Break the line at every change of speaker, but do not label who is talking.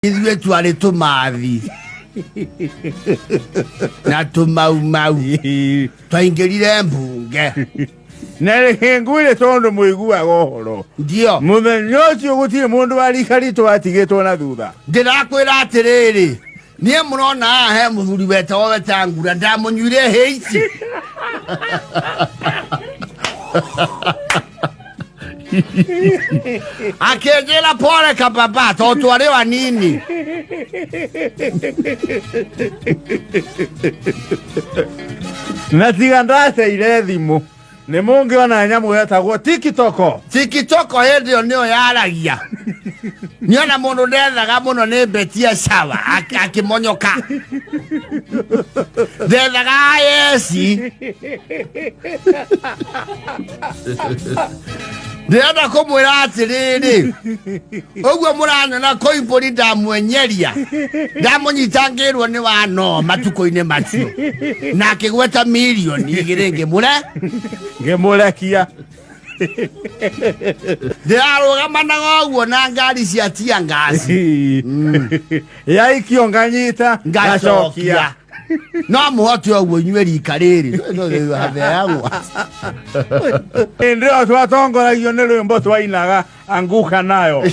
Ithuĩ twarĩ tũmathi na tũmaumau twaingĩrire mbunge.
Na reke ngwĩre tondũ mũiguaga ũhoro.
Ndio.
Mũthenya ũcio gũtirĩ mũndũ wa rika ritũ watigĩtwo na thutha.
Ndĩrakwĩra atĩrĩrĩ, niĩ mũrona haha he mũthuri wetagwo Wetangula, ndamũnyuire hĩ ici. Akĩnjĩra pole kababa, tondũ twarĩ o anini.
Na tiga ndaceire thimũ nĩ mũngĩona nyamũ yetagwo tikitoko.
Tikitoko hĩndĩ ĩyo nĩyo yaragia. Niona mũndũ ndethaga mũno nĩ Betia Sawa akĩmonyoka. Ndethaga yesi. Ndĩrenda kũmwĩra atĩrĩrĩ, ũguo mũranyona Koimbũri ndamwenyeria, ndamũnyita ngĩrwo nĩ wa no matukũ-inĩ macio, na akĩgweta mirioni igĩrĩ ngĩmũre.
Ngĩmũrekia.
Ndĩrarũgamanaga ũguo na ngari cia tia ngasi.
Yaikio nganyita
ngacokia. No mũhote ũguo inyuĩ rika rĩrĩ hatheagwo.
Hĩndĩ ĩyo twatongoragio nĩ rwĩmbo twainaga anguka nayo.